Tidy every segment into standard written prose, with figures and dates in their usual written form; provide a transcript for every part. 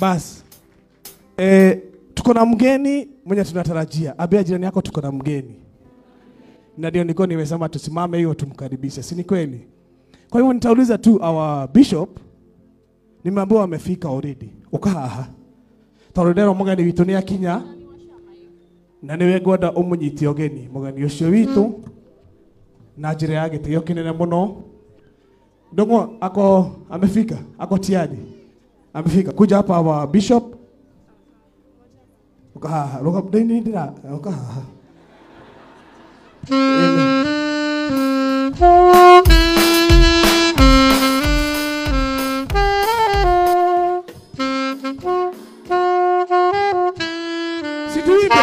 Bas. Tuko na mgeni mwenye tunatarajia. Ambia jirani yako tuko na mgeni. Na ndio niko nimesema tusimame hiyo tumkaribishe. Si ni kweli? Kwa hivyo nitauliza tu our bishop, nimeambiwa amefika already. Ukahaha. Torudero mugeni witu ni akinya. Na niwe ngwenda umunyite ugeni mugeni ucio witu na njira ya gitio kinene muno. Ndongo ako amefika, ako tiadi. Amefika. Kuja hapa our bishop. Ukahaha. Roka ndini ndira. Ukahaha. Amen. Situimbe.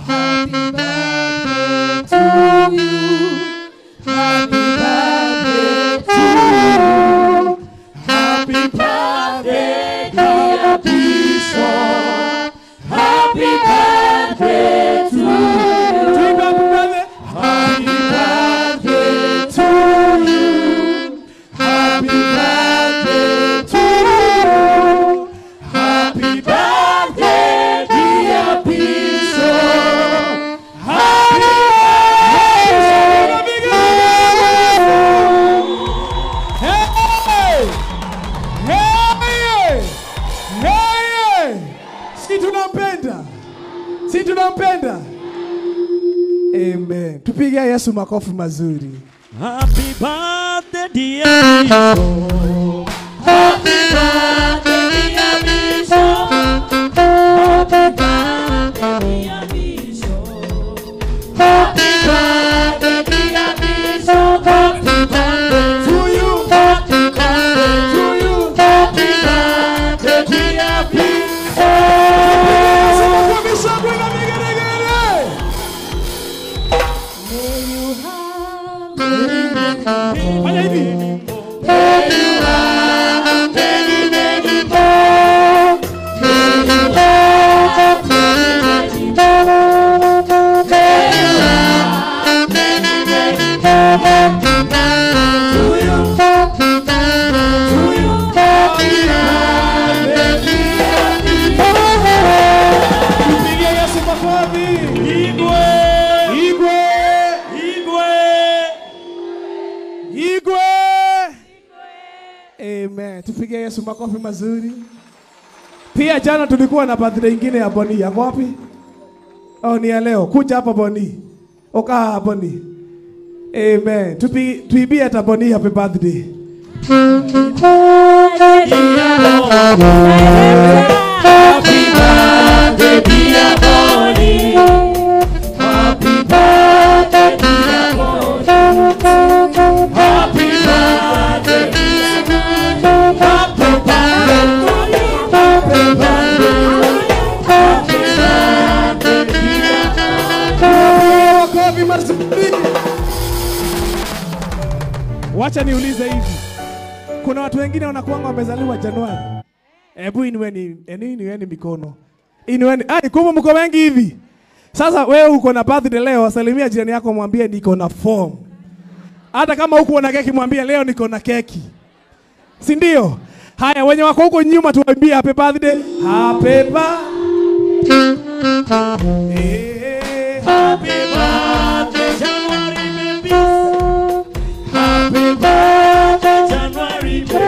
Happy birthday to you. Happy birthday to you. Happy birthday, dear Bishop. Happy birthday to you. Happy birthday to you. Happy birthday to you. Happy birthday, dear Bishop. Happy birthday. Hey! Hey! Hey! Si tunampenda. Si tunampenda. Amen. Tupige Yesu makofi mazuri. Happy birthday, dear Bishop. Happy birthday, dear Bishop. Happy birthday, dear Bishop. Happy birthday, dear Bishop. Happy birthday to you. Happy birthday to you. Happy birthday, dear Bishop. May you have Fanya hivi. May you have many, many more. May you have many, many more. May you have many, many more. Happy birthday to you. Happy birthday to you. Happy birthday, dear Bishop. Tupige Yesu makofi. Igwe. Igwe. Igwe. Igwe. Amen. Tupige Yesu makofi mazuri. Pia jana tulikuwa na birthday nyingine ya Boni. Yako wapi? Oh, ni ya leo. Kuja hapa Boni. Oka Boni. Amen. Tuibie hata Boni happy birthday. Happy birthday, dear Bonnie. Happy birthday, dear Bonnie. Happy birthday, dear Bonnie. Happy birthday, happy birthday, happy birthday, dear Bonnie. Makofi mazuri. Wacha niulize hivi. Kuna watu wengine wanakuanga wamezaliwa Januari. Ebu inueni, inueni mikono. Inueni. Ai, kumbe mko wengi hivi. Sasa wewe uko na birthday leo, salimia jirani yako mwambie niko na form. Hata kama huko na keki mwambie leo niko na keki. Si ndio? Haya, wenye wako huko nyuma tuwaambie happy birthday. Happy birthday. Happy birthday, January baby. Happy birthday, January baby.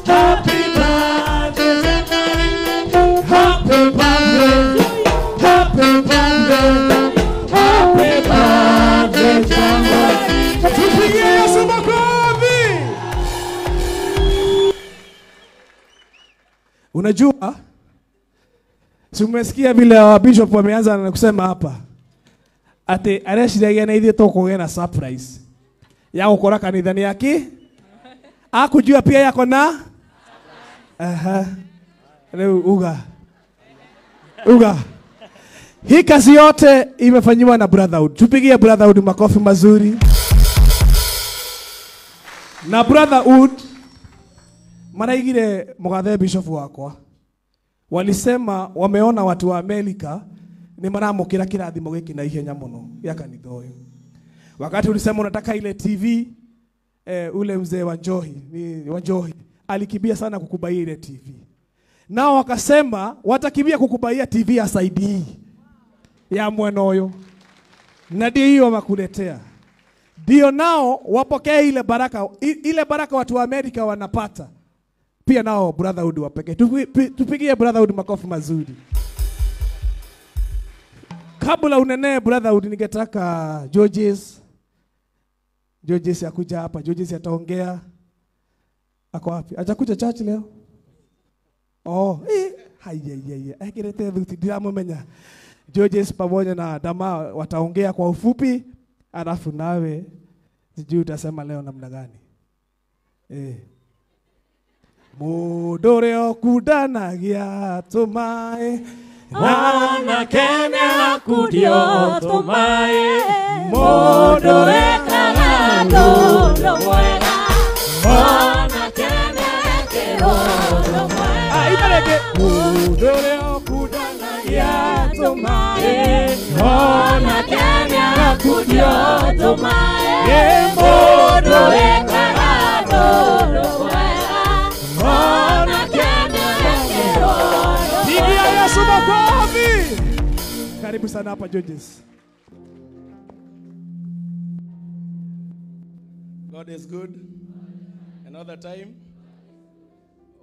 Happy birthday, January. Happy birthday. Happy birthday. Happy birthday, January. Tupige Yesu makofi. Unajua, si umesikia vile wa bishop wameanza na kusema hapa ati areciria na ithuĩ tũkũgĩa na surprise ya gũkora kanitha nĩ yake akujua pia yako na aha. Leo uga uga hii kazi yote imefanyiwa na Brotherhood. Tupigie Brotherhood makofi mazuri. Na Brotherhood maraigire mugathe bishop wakwa walisema wameona watu wa Amerika ni maramukira kirathimo giki na ihenya muno ya kanitha uyu. Wakati ulisema unataka ile TV Ule mzee wa Njohi, ni wa Njohi, alikimbia sana kukubaia ile TV. Nao wakasema watakimbia kukubaia TV ya saidi ya mwenoyo. Na ndio hiyo wakuletea. Ndio nao wapokee ile baraka, ile baraka watu wa Amerika wanapata. Pia nao Brotherhood wapokee. Tupigie Brotherhood makofi mazuri. Kabla unenee Brotherhood, ningetaka Georges akuja hapa. Georges ataongea. Ako wapi? Atakuja church leo? Oh, haiya. Akirete dhuti ndiramumenya. Georges pamoja na Dama wataongea kwa ufupi, alafu nawe sijui utasema leo namna gani. Mudore okudanagia tumae Ona kenya kudio tumae Mudore kagado mwega Ona kenya kero mwega Mudore okudanagia tumae Ona kenya kudio tumae Mudore kagado mwega Ona kenya kero. Pigia Yesu makofi. Karibu sana hapa Georges. God is good. Another time.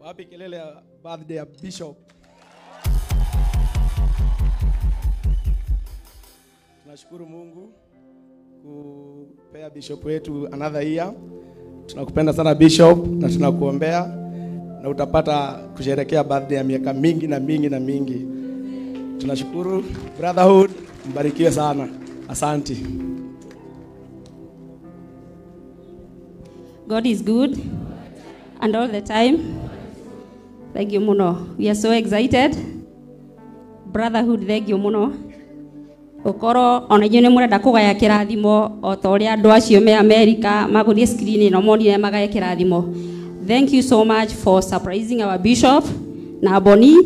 Wapi kelele ya birthday ya Bishop. Tunashukuru Mungu kupea Bishop wetu another year. Tunakupenda sana Bishop na tunakuombea na utapata kusherehekea birthday ya miaka mingi na mingi na mingi. Tunashukuru Brotherhood, mbarikiwe sana. Asante. God is good and all the time. Thank you muno. We are so excited. Brotherhood, thank you muno. Okoro ona inyuĩ nĩ mũrenda kũgaya kĩrathimo o ta ũrĩa andũ acio me America magũthiĩ screen ĩno monire magaye kĩrathimo. Thank you so much for surprising our bishop na Boni.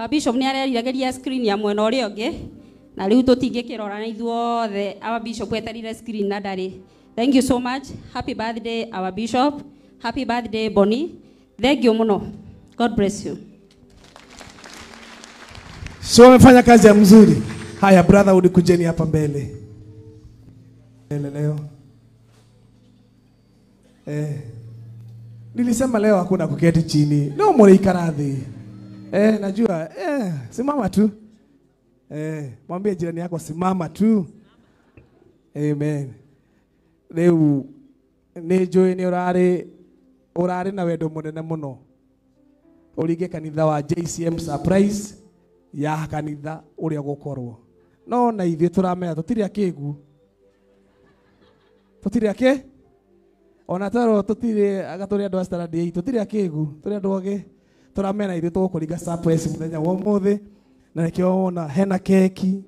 Bishop nĩ areriragĩria screen ya mwena ũrĩa ũngĩ na rĩu tũtingĩkĩrora na ithuothe our bishop eterire screen na ndarĩ. Thank you so much. Happy birthday our bishop. Happy birthday Boni. Thank you muno. God bless you. So wamefanya kazi ya mzuri. Haya Brotherhood, kujeni hapa mbele. Mbele leo. Nilisema leo hakuna kuketi chini. Leo mwaikaradhi. Najua. Simama tu. Mwambie jirani yako simama tu. Amen. Leo nĩ njũĩ nĩ ũrarĩ na wendo mũnene mũno. Ũringe kanitha wa JCM surprise ya kanitha ũrĩa gũkorwo. No na ithuĩ tũramenya tũtirĩ akĩgu. Tũtirĩ akĩ? Ona taro tũtirĩ aga tũrĩ andũ a standard 8 tũtirĩ akĩgu, tũrĩ andũ ogĩ. Tũramenya ithuĩ tũgũkũringa surprise mũthenya wa ũmũthĩ na nĩkĩo wona hena keki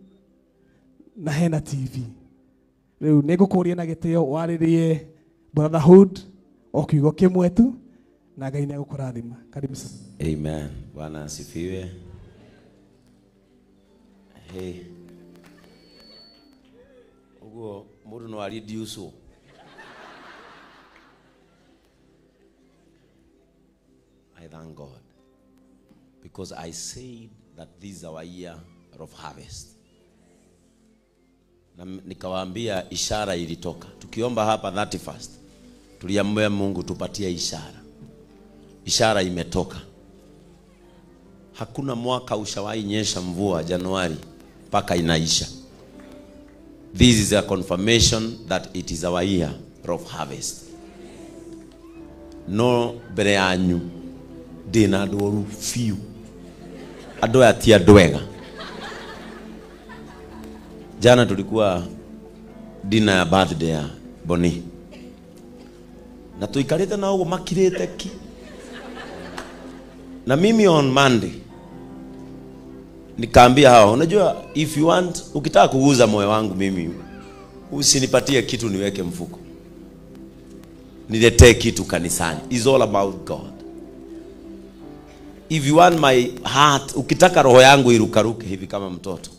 na hena TV. Rĩu nĩngũkũria na gĩtĩo warĩrie Brotherhood o kiugo kĩmwe tu na Ngai nĩegũkũrathima. Karibu sana. Amen. Bwana asifiwe. Hey. Uguo mũndũ no aridiuswo. I thank God because I said that this is our year of harvest. Na nikawaambia ishara ilitoka. Tukiomba hapa 31st, tuliambia Mungu tupatie ishara. Ishara imetoka. Hakuna mwaka ushawahi nyesha mvua Januari mpaka inaisha. This is a confirmation that it is our year of harvest. No mbere yanyu ndĩna andũ oru biũ. Andũ aya ti andũ ega. Jana tulikuwa dinner ya birthday ya Boni. Na tuikarĩte na ũguo makirĩte ki. Na mimi on Monday nikaambia hao, unajua if you want, ukitaka kuuza moyo wangu mimi usinipatie kitu niweke mfuko. Niletee kitu kanisani. It's all about God. If you want my heart, ukitaka roho yangu irukaruke hivi kama mtoto,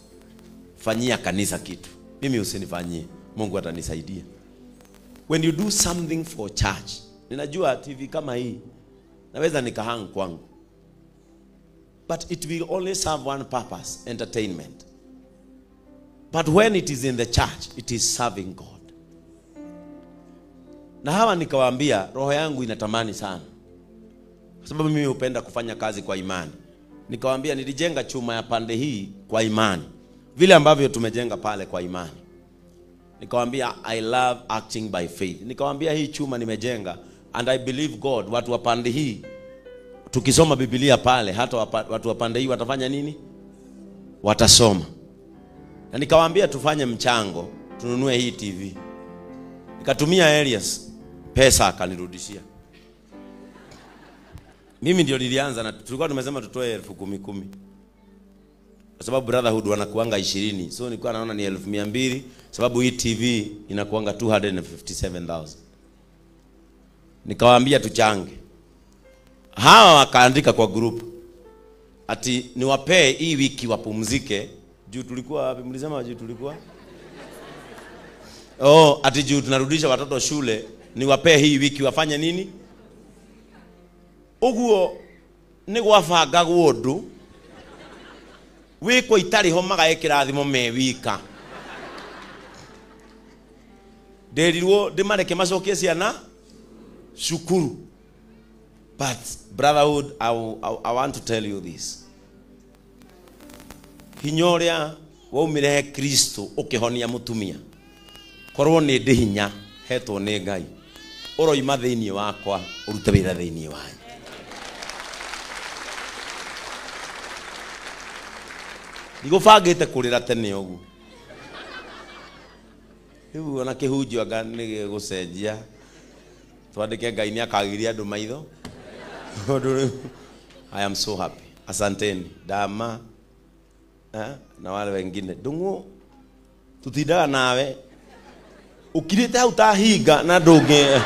fanyia kanisa kitu. Mimi usinifanyie, Mungu atanisaidia. When you do something for church, ninajua TV kama hii naweza nikahang kwangu, but it will only serve one purpose, entertainment. But when it is in the church, it is serving God. Na hawa nikawaambia roho yangu inatamani sana, kwa sababu mimi hupenda kufanya kazi kwa imani. Nikawaambia nilijenga chuma ya pande hii kwa imani, vile ambavyo tumejenga pale kwa imani. Nikawaambia I love acting by faith. Nikawaambia hii chuma nimejenga and I believe God, watu wa pande hii tukisoma Biblia pale, hata watu wa pande hii watafanya nini? Watasoma. Na nikawaambia tufanye mchango, tununue hii TV. Nikatumia Elias pesa akanirudishia. Mimi ndio nilianza, na tulikuwa tumesema tutoe 10,000. Kwa sababu Brotherhood wanakuanga 20. So nilikuwa naona ni 200,000 sababu hii TV inakuanga 257,000. Nikawaambia tuchange. Hawa wakaandika kwa group ati niwapee hii wiki wapumzike. Juu tulikuwa wapi? Mlisema juu tulikuwa? Oh, ati juu tunarudisha watoto shule, niwapee hii wiki wafanye nini? Uguo ni gwabangagwo undu wikwo itari ho magae kirathimo me wika. Nderirwo ndimareke macokie ciana cukuru. But Brotherhood, I want to tell you this. Hinya uria waumire he Kristo ukihonia mutumia, korwo ni ndi hinya hetwo ni Ngai, uroima thiini wakwa urute wira thiini wanyu. Ndigũbangĩte kũrĩra tene ũguo. Rĩu ona kĩhunjio anga nĩgĩgũcenjia, twandĩke Ngai nĩakagiria andũ maitho. I am so happy. Asanteni Dama na wale wengine. Ndung'u tutindaga nawe ukirĩte hau ta hinga na ndũngĩ.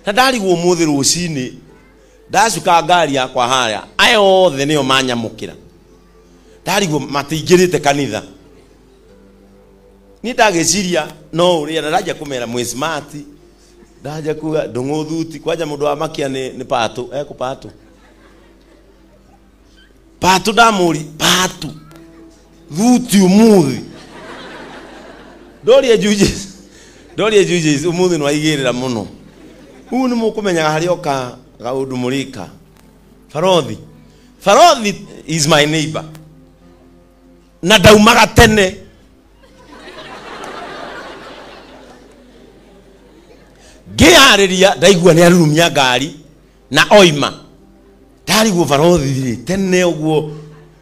Na ndarigwo ũmũthĩ rũcinĩ ndacuka ngari yakwa harĩa, aya othe nĩo manyamũkĩra. Ndarigwo matingĩrĩte kanitha. Niĩ ndagĩciria no ũrĩa, na ndanjia kũmera mwĩ smart, ndaja kuga ndung'u thuti kwanja mũndũ wa makia ni patu, eko patu. Patu ndamũri, patu thuti ũmũthĩ. Ndorie Juges, ndorie Juges ũmũthĩ nĩwaigĩrĩra mũno. Ũguo nĩ mũkũmenyaga harĩa oka gaũndũ mũrĩka. Farothi, Farothi is my neighbor. Na ndaumaga tene. Ngĩyarĩria ndaigua nĩ arurumia ngari na oima. Ndarigwo Farothi rĩ tene ũguo,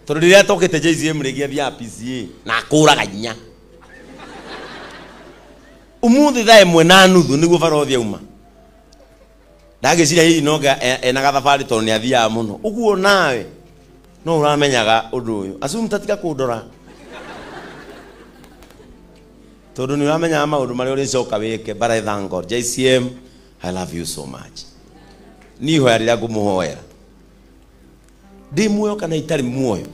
tondũ rĩrĩa tokĩte JCM rĩngĩ athiaga PCA na akũraga inya. Ũmũthĩ thaa 1:30 nĩguo Farothi auma. Ndagĩciria hihi no ena gathabarĩ tondũ nĩ athiaga mũno. Ũguo nawe no ũramenyaga ũndũ ũyũ. Assume tatiga kũndora, tondũ nĩ ũramenyaga maũndũ marĩa ũrĩcoka wĩke. But I thank God. JCM, I love you so much. Niĩ ihoya rĩrĩa ngũmũhoera, ndĩ muoyo kana itarĩ muoyo,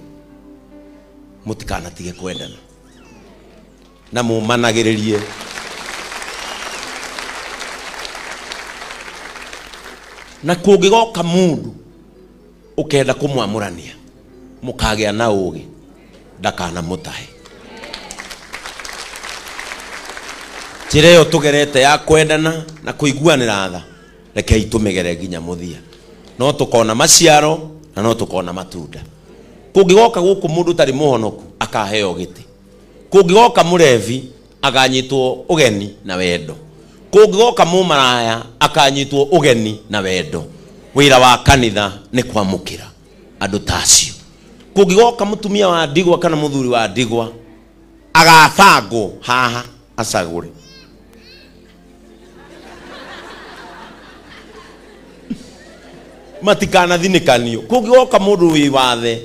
mũtikanatige kwendana na mũmanagĩrĩrie. Na kũngĩgoka mũndũ ũkenda kũmwamũrania, mũkagĩa na ũũgĩ, ndakanamũtahe. Njĩra ĩyo tũgerete ya kwendana na kũiguanĩra tha, rekei tũmĩgere nginya mũthia. No tũkona maciaro na no tũkona matunda. Kũngĩgoka gũkũ mũndũ ũtarĩ mũhonoku akaheo gĩtĩ. Kũngĩgoka mũrevi akanyitwo ũgeni na wendo. Kũngĩgoka mũmaraya akanyitwo ũgeni na wendo. Wĩra wa kanitha nĩ kwamũkĩra andũ ta acio. Kũngĩgoka mũtumia wa ndigwa kana mũthuri wa ndigwa agabangwo haha acagũre. Matikanathinĩkanio. Kũngĩgoka mũndũ wĩ wathe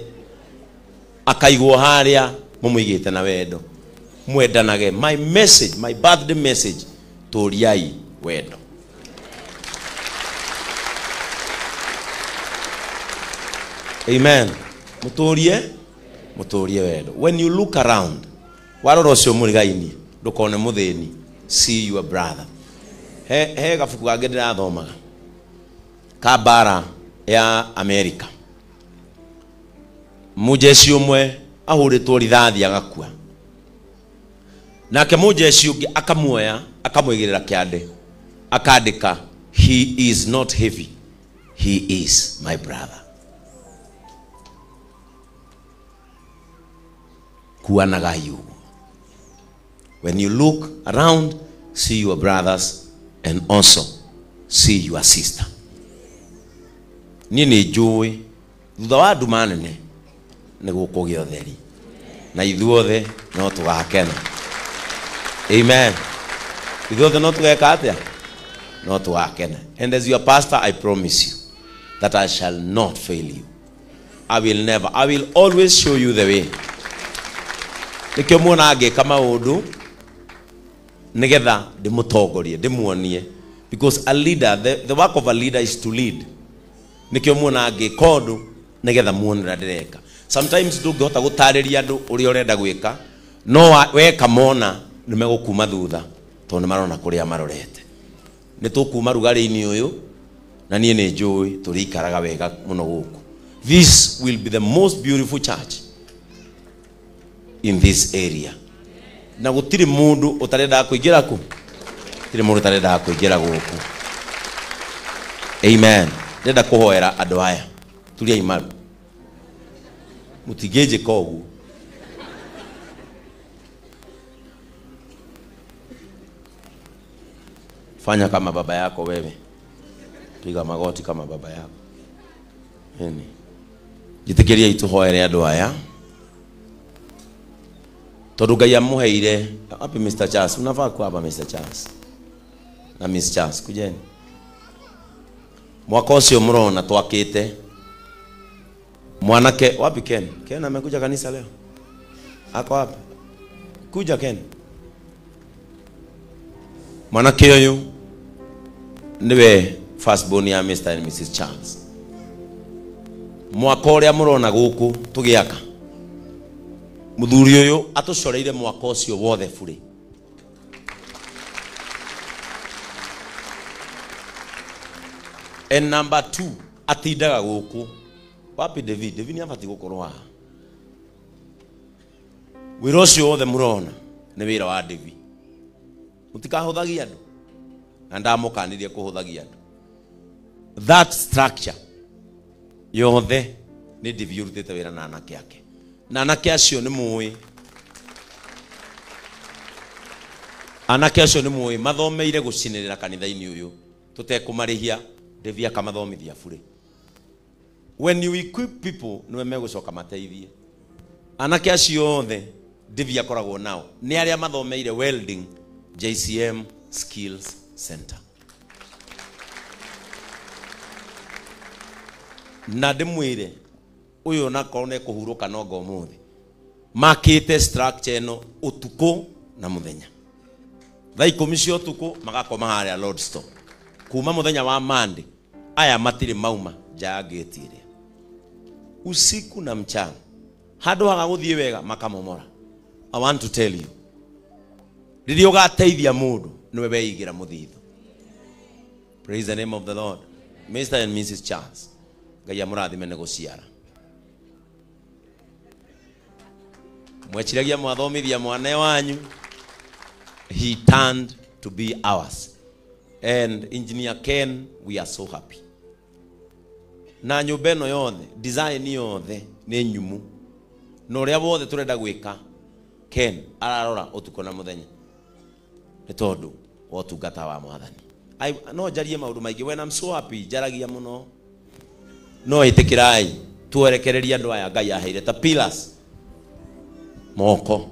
akaigwo harĩa mũmũigĩte na wendo. Mwendanage. My message, my birthday message, tũriai wendo. Amen. Mũtũrie, mũtũrie wendo. When you look around, warora ũcio mũrigaini, ndũkone mũthĩni, see your brother. He gabuku gangĩ ndĩrathomaga ka mbara ya America. Mũjeshi ũmwe ahũrĩtwo rithathi agakua. Nake mũjeshi ũngĩ akamuoya akamwĩgĩrĩra kĩande akandĩka, he is not heavy, he is my brother. Kuanaga ũguo. When you look around, see your brothers and also see your sister. Niĩ nĩ njũĩ thutha wa nduma nene nĩ gũkũgĩa ũtheri na ithuothe no tũgakena. Amen. Ithuothe no tũgeka atĩa? No tũgakena. And as your pastor, I promise you that I shall not fail you. I will never. I will always show you the way. Nĩkĩo muona ngĩka maũndũ nĩgetha ndĩmũtongorie, ndĩmuonie. Because a leader, the work of a leader is to lead. Nĩkĩo muona ngĩka ũndũ nĩgetha muone ũrĩa ndĩreka. Sometimes ndũngĩhota gũtarĩria andũ ũrĩa ũrenda gwĩka, no weka mona nĩmegũkuma thutha tondũ nĩmarona kũrĩa marorete. Nĩtũkuma rugarĩ-inĩ ũyũ na niĩ nĩ njũĩ tũrĩikaraga wega mũno gũkũ. This will be the most beautiful church in this area. Na gũtirĩ mũndũ ũtarendaga kũingĩra kũ? Gũtirĩ mũndũ ũtarendaga kũingĩra gũkũ. Amen. Ndĩrenda kũhoera andũ aya. Turiai maru. Mũtingĩnjĩka ũguo. Fanya kama baba yako wewe. Piga magoti kama baba yako. Nini? Jitikiria ituhoere andũ aya. Tondu Ngai amũheire. Wapi Mr. Charles? Unafaa kuwa hapa Mr. Charles. Na Miss Charles, kujeni. Mwaka ũcio mũrona twakĩte. Mwanake, wapi Ken? Ken amekuja kanisa leo. Ako wapi? Kuja Ken. Mwanake ũyũ niwe firstborn ya Mr. and Mrs. Charles. Mwaka ũrĩa mũrona gũkũ tũgĩaka. Mũthuri ũyũ atũcoreire mwaka ũcio wothe bure. And number 2, atindaga gũkũ. Wapi David? David nĩabatiĩ gũkorwo haha. Wĩra ũcio wothe mũrona nĩ wĩra wa David. Mũtikahũthagia andũ. Na ndamũkanirie kũhũthagia andũ. That structure yothe nĩ David ũrutĩte wĩra na anake ake. Na anake acio nĩ mũĩ. Anake acio nĩ mũĩ mathomeire gũcinĩrĩra kanitha-inĩ ũyũ tũtekũmarĩhia. David akamathomithia bure. When you equip people, nĩwe megũcoka mateithie. Anake acio othe David akoragwo nao nĩ arĩa mathomeire welding JCM Skills Center. Na ndĩmwĩre ũyũ onakorwo nĩ ekũhurũka no ngo ũmũthĩ, makĩte structure ĩno ũtukũ na mũthenya. Thaa 10 cia ũtukũ magakoma harĩa Lord Store. Kuma mũthenya wa Monday aya matirĩ mauma nja ya gate ĩrĩa. Usiku na mchana. Handũ haga gũthiĩ wega makamomora. I want to tell you, rĩrĩa ũgateithia mũndũ nĩwe weigĩra mũthithũ. Praise the name of the Lord. Mr. and Mrs. Charles, Ngai amũrathime nĩ gũciara. Mweciragia mwathomithia mwana wanyu, he turned to be ours. And Engineer Ken, we are so happy. Na nyũmba ĩno yothe, design yothe nĩ nyumu. Na ũrĩa wothe tũrenda gwĩka, Ken ararora ũtukũ na mũthenya. Nĩ tondũ wa ũtungata wa Mwathani. No njarie maũndũ maingĩ. When I'm so happy, njaragia mũno. No ĩtĩkĩrai twerekereria andũ aya Ngai aheire ta pillars. Moko.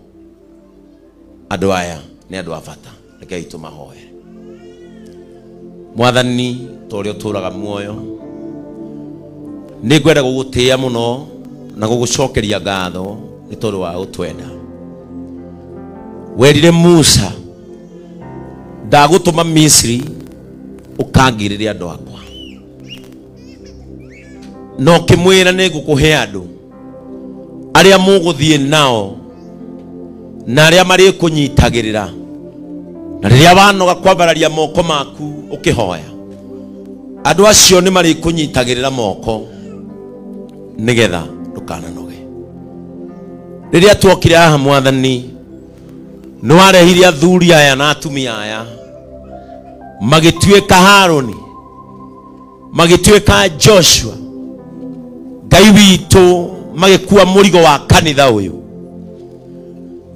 Andũ aya nĩ andũ a bata. Rekei tũmahoere. Mwathani ta ũrĩa ũtũũraga muoyo, nĩ ngwenda gũgũtĩĩa mũno na gũgũcokeria ngatho nĩ tondũ wa gũtwenda. Werire Musa, ndagũtũma Misri ũkangirĩre andũ akwa. No kĩmwĩra nĩ ngũkũhe andũ arĩa mũgũthiĩ nao na arĩa marĩkũnyitagĩrĩra Na rĩrĩa wanoga kwambararia moko maku ũkĩhoya, andũ acio nĩ marĩkũnyitagĩrĩra moko nĩgetha ndũkananoge. Rĩrĩa tuokire haha Mwathani, nĩ warehire athuri aya na atumia aya magĩtuĩka Harũni, magĩtuĩka Joshua, Ngai witũ, magĩkua mũrigo wa kanitha ũyũ.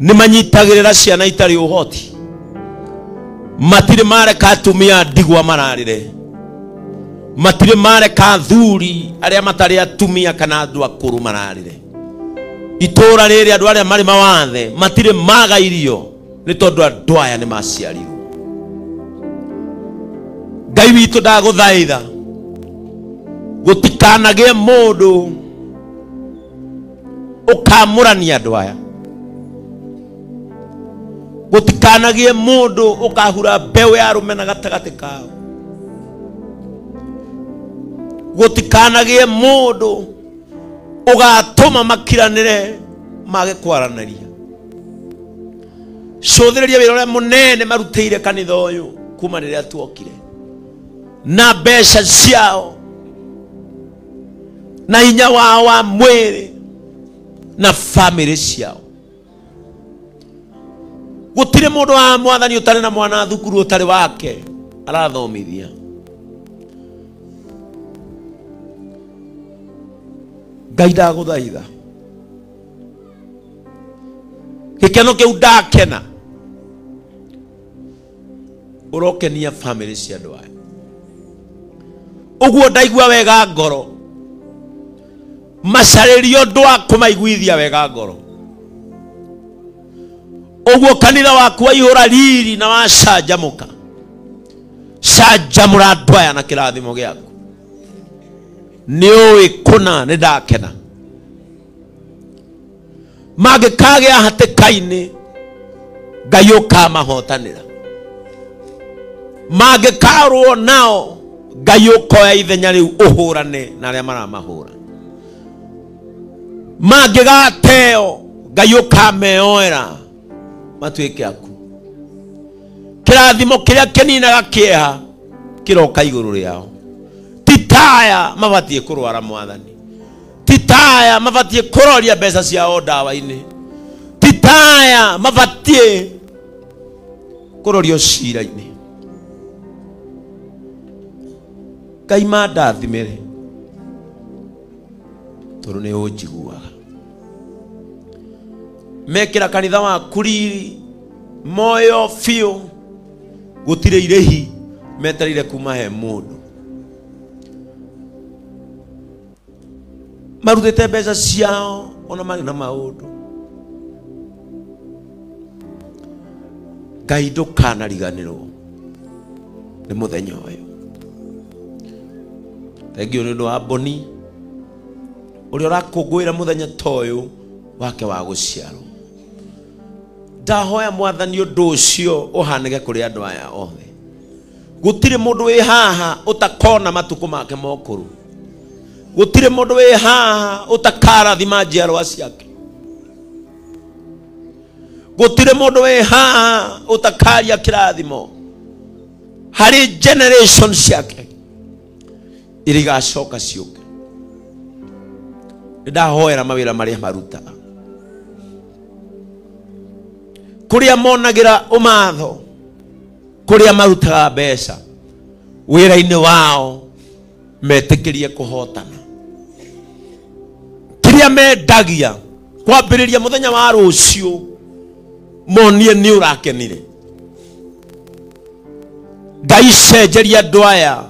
Nĩ manyitagĩrĩra ciana itarĩ ũhoti, matirĩ mareka atumia ndigwa mararĩre, matirĩ mareka athuri arĩa matarĩ atumia kana andũ akũrũ mararĩre. Itũra rĩrĩ andũ arĩa marĩ mawathe matirĩ maga irio nĩ tondũ andũ aya nĩ maciarirwo. Ngai witũ, ndagũthaitha gũtikanagĩe mũndũ ũkamũrania andũ aya, gũtikanagĩe mũndũ ũkahura mbeũ ya rũmena gatagatĩ kao, gũtikanagĩe mũndũ ũgatũma makiranĩre mage kwaranĩria. Cũthĩrĩria wĩra ũrĩa mũnene marutĩire kanitha ũyũ kuma rĩrĩa tuokire, na mbeca ciao na hinya wao wa mwĩrĩ na famĩlĩ ciao. Gũtirĩ mũndũ wa Mwathani ũtarĩ na mwana thukuru ũtarĩ wake arathomithia. Ngai ndagũthaitha gĩkeno kĩu ndakena ũrokenia famĩlĩ cia andũ aya. Ũguo ndaigua wega ngoro, macarĩrio ũndũ wa kũmaiguithia wega ngoro. Ũguo kanitha waku waihũra riri na wacanjamũka, canjamũra andũ aya na kĩrathimo gĩaku. Nĩ ũĩ kũna nĩ ndakena. Mangĩkagĩa hatĩka-inĩ, Ngai ũkamahotanĩra. Mangĩkarũo nao, Ngai ũkoya ithenya rĩu ũhũrane na arĩa maramahũra. Mangĩgateo, Ngai ũkameoera matuĩke aku. Kĩrathimo kĩrĩa kĩninaga kĩeha kĩroka igũrũ rĩao. Ti taya mabatiĩ kũrwara Mwathani, ti taya mabatiĩ kũroria mbeca ciao ndawa-inĩ, ti taya mabatiĩ kũrorio cira-inĩ. Ngai mandathimĩre tondũ nĩ ũnjiguaga. Mekĩra kanitha waku riri moyo biũ, gũtirĩ irĩhi metereire kuma he mũndũ. Marutĩte mbeca ciao ona marĩ na maũndũ. Ngai ndũkanariganĩrwo nĩ mũthenya ũyũ. Thengiũ nĩ ũndũ wa Boni ũrĩa ũrakũngũĩra mũthenya ta ũyũ wake wa gũciarwo. Ndahoya Mwathani ũndũ ũcio ũhanĩke kũrĩ andũ aya othe. Gũtirĩ mũndũ wĩ haha ũtakona matukũ make ma ũkũrũ. Gũtirĩ mũndũ wĩ haha ũtakarathima njiarwa ciake. Gũtirĩ mũndũ wĩ haha ũtakaria kĩrathimo harĩ generation ciake iria igacoka ciũke. Nĩ ndahoera mawĩra marĩa marutaga, kũrĩa monagĩra ũmatho, kũrĩa marutaga mbeca wĩra-inĩ wao, metĩkĩrie kũhotana. Kĩrĩa mendagia kwambĩrĩria mũthenya wa rũciũ, monie nĩ ũrakenire. Ngai cenjeria andũ aya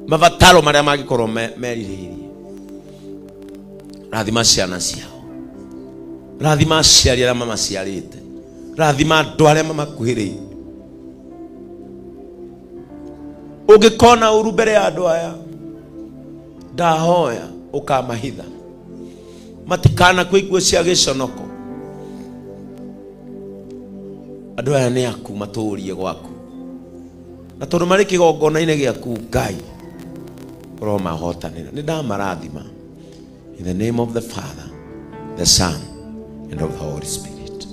mabataro marĩa mangĩkorwo merirĩirie. Rathima ciana ciao, rathima aciari arĩa mamaciarĩte, rathima andũ arĩa mamakuhĩrĩirie. Ũngĩkona ũru mbere ya andũ aya, ndahoya ũkamahitha matikanakue ikuũ cia gĩconoko. Andũ aya nĩ aku, matũũrie gwaku, na tondũ marĩ kĩgongona-inĩ gĩaku Ngai ũromahotanĩra. Nĩ ndamarathima in the name of the Father, the Son, and of the Holy Spirit.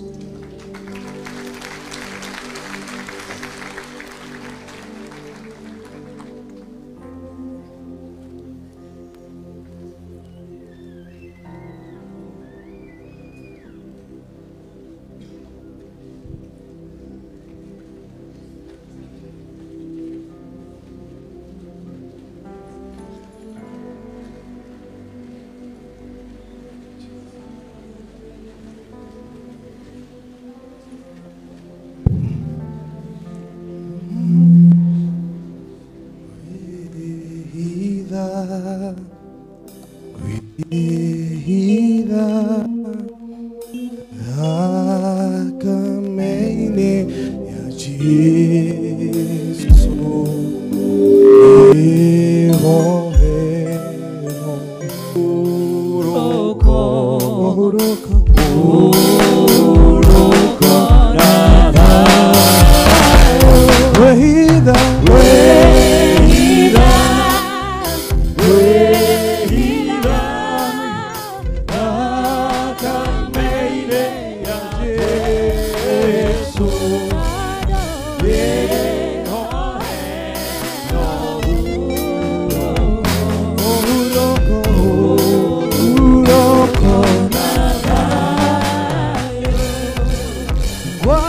Wihitha Thakame-inĩ ya Jesũ Nĩhohero Uroko Ũhurũko Uroko na thayo Wihitha Wihitha Wihitha Thakame-inĩ ya Jesũ Nĩhohero Ũhurũko Ũhurũko na thayo Kwa